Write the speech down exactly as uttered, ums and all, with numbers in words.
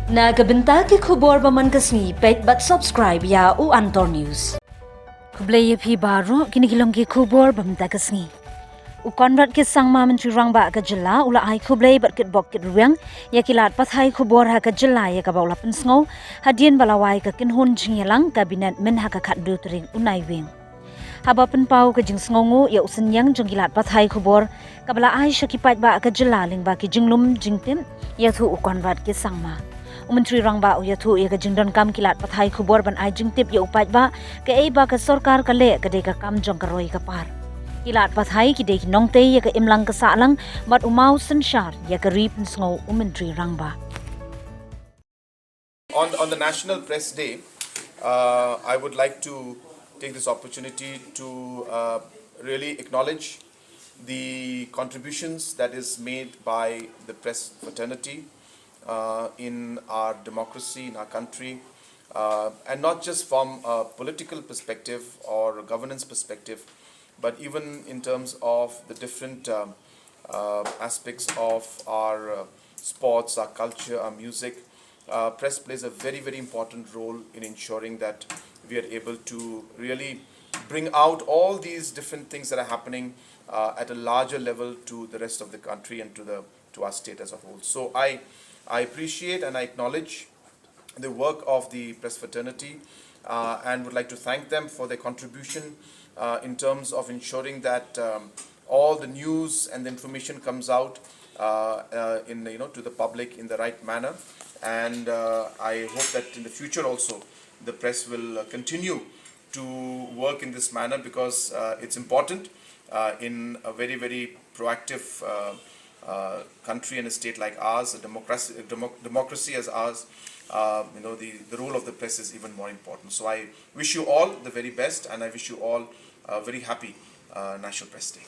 Na ka bynta ki khubor ba man ka sngi, peit bad subscribe ïa u Antor News. Khublei ïa phi baroh, kine ki long ki khubor ba mynta ka sngi. U Conrad K Sangma, Myntri Rangbah ka jylla, u la ai khublei bad kitbok kitrwiang ïa ki lad pathai khubor ha ka jylla ïa kaba u la pynsngew hadien ba la wai ka kynhun jingïalang kabinet mynha ka khatduh tarik u Naiwieng. Haba pynpaw ka jingsngewnguh ïa u synñiang jong ki lad pathai khubor kaba la ai sha ki paidbah ka jylla lyngba ki jinglum jingtip, ïathuh u Conrad K Sangma. U Myntri Rangbah u ïathuh ïa ka jingdonkam ki lad pathai khubor ban ai jingtip ïa u paidbah, kaei ba ka sorkar ka leh ka dei ka kam jong ka roi ka par. Ki lad pathai ki dei ki nongtei ïa ka imlang ka sahlang bad u maw synshar ïa ka ri, pynsngew u Myntri Rangbah. On, on the National Press Day, uh, I would like to take this opportunity to, uh, really acknowledge the contributions that is made by the press fraternity, uh, in our democracy, in our country, uh, and not just from a political perspective or a governance perspective, but even in terms of the different, um, uh, aspects of our, uh, sports, our culture, our music. Uh, press plays a very, very important role in ensuring that we are able to really bring out all these different things that are happening, uh, at a larger level to the rest of the country and to the, to our state as a whole. So I, I appreciate and I acknowledge the work of the press fraternity, uh, and would like to thank them for their contribution, uh, in terms of ensuring that, um, all the news and the information comes out, uh, uh, in, you know, to the public in the right manner. And, uh, I hope that in the future also the press will, uh, continue to work in this manner because, uh, it's important, uh, in a very, very proactive, uh, uh, country and a state like ours, a democracy, a democ-, democracy as ours. Uh, you know, the, the role of the press is even more important. So I wish you all the very best, and I wish you all a very happy, uh, National Press Day.